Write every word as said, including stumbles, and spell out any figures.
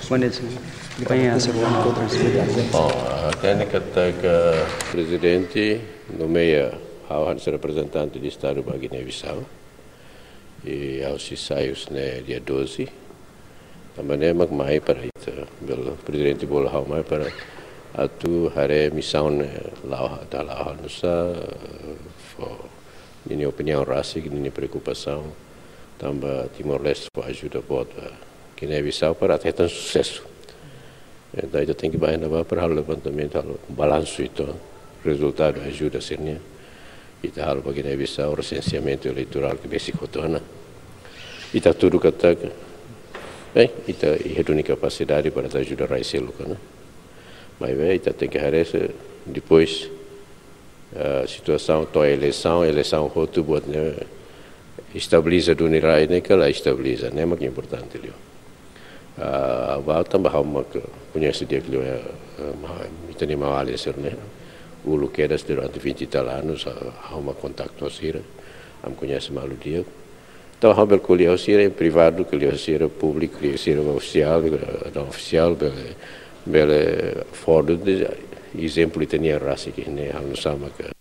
Bom, ha'u hatene katak prezidente nomeia ha'u hanesan reprezentante de Estadu ba Guiné-Bissau. I ha'u sei sai husi ne'e dia doze. Tanba ne'e mak mai para ita, bele prezidente bolu ha'u mai para atu haree misaun ne'e la'o, atu la'o oinsá, fó ninia opiniaun rasik, ninia preokupasaun, tanba Timor-Leste fó ajuda boot ba Guiné-Bissau para atu hetan susesu. Entaun ita tenke bá iha ne'ebá para halo levantamentu, halo balansu ita, rezultadu ajuda sira-nian. Ita halo ba Guiné-Bissau resenseamentu eleitorál ke besik hotu ona. Ita hatudu katak, eh, ita iha duni kapasidade para ita ajuda rai seluk ona. Maibé ita tenke haree se depois, eh, situasaun to'o eleisaun, eleisaun hotu buat ne'e estabiliza duni rai ne'e ka la estabiliza, ne'e mak importante liu. Ah, ha'u bá tanba ha'u mak koñese di'ak liu, eh, eh, ma-, ita-nia maun-alin sira-ne'e. Uluk kedas durante vinte e tal anos, ah, ha'u mak kontaktu sira, ha'u koñese malu di'ak. Entaun, ha'u bele ko'alia ho sira iha privadu, ko'alia ho sira públiku, ko'alia ho sira ofisiál, eh, no ofisiál, bele, bele fó duni ezemplu ita-nian rasik ne'e, halo oinsá maka